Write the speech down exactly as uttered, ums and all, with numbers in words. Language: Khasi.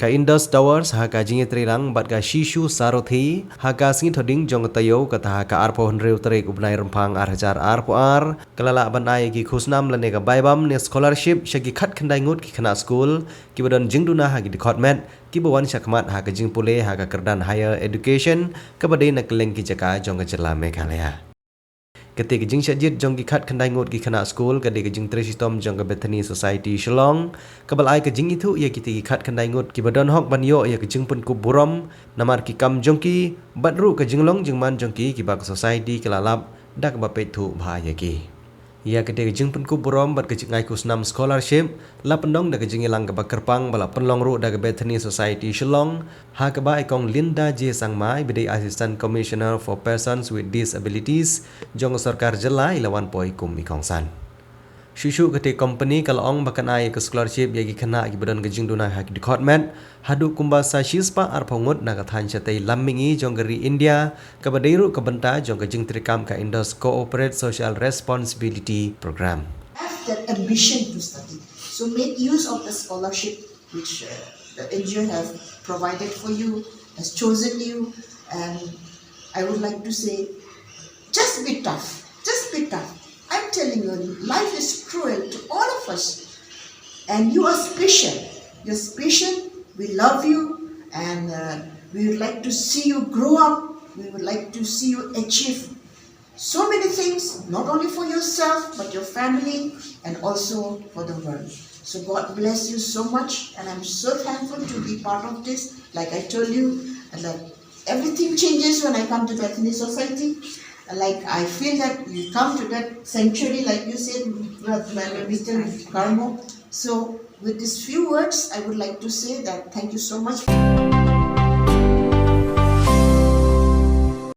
Ka Indus Towers ha ka jingïatreilang bad ka Shishu Sarothi ha ka sngi Thohdieng jong ka taïew, kata ha ka arphew hynriew tarik u bnai Rymphang ar hajar arphew ar, ka la lah ban ai ïa ki khusnam lane ka bai bam ne scholarship sha ki khatkhyndai ngut ki khynnah skul kiba don jingduna ha ki dkhot met kiba wan shakhmat ha ka jingpule ha ka kyrdan higher education kaba dei na kylleng ki jaka jong ka jylla Meghalaya. Kata ka jingshah jied jong ki khatkhyndai ngut ki khynnah skul ka dei ka jingtrei shitom jong ka Bethany Society Shillong, kaba la ai ka jingithuh ïa kita ki khatkhyndai ngut kiba don hok ban ïoh ïa ka jingpynkup burom namar ki kam jong ki bad ruh ka jinglong jingman jong ki kiba ka society ka la lap da kaba peit thuh bha ïa ki. Ïa kata ka jingpynkup burom bad ka jingai khusnam scholarship la pynlong da ka jingïalang kaba kyrpang ba la pynlong ruh da ka Bethany Society Shillong, ha kaba i Kong Linda J Sangma iba dei Assistant Commissioner for Persons with Disabilities jong ka sorkar jylla i la wan poi kum i kongsan. Shuh shuh kata ka company ka la ong ba kan ai ka scholarship ïa ki khynnah kiba don ka jingduna ha ki dkhot met haduh kumba sa shispah arphew ngut na ka thaiñ shatei lam mihngi jong ka ri India, kaba dei ruh ka bynta jong ka jingtreikam ka Indus Corporate Social Responsibility Program. Have that ambition to study. So make use of the scholarship which uh, the N G O have provided for you, has chosen you, and I would like to say, just be tough. Just be tough. I'm telling you, life is cruel to all of us. And you are special. You're special. We love you. And uh, we would like to see you grow up. We would like to see you achieve so many things, not only for yourself, but your family and also for the world. So God bless you so much. And I'm so thankful to be part of this. Like I told you, and that everything changes when I come to Bethany Society. Like I feel that you come to that sanctuary, like you said, Mister Karmo. So with these few words, I would like to say that thank you so much.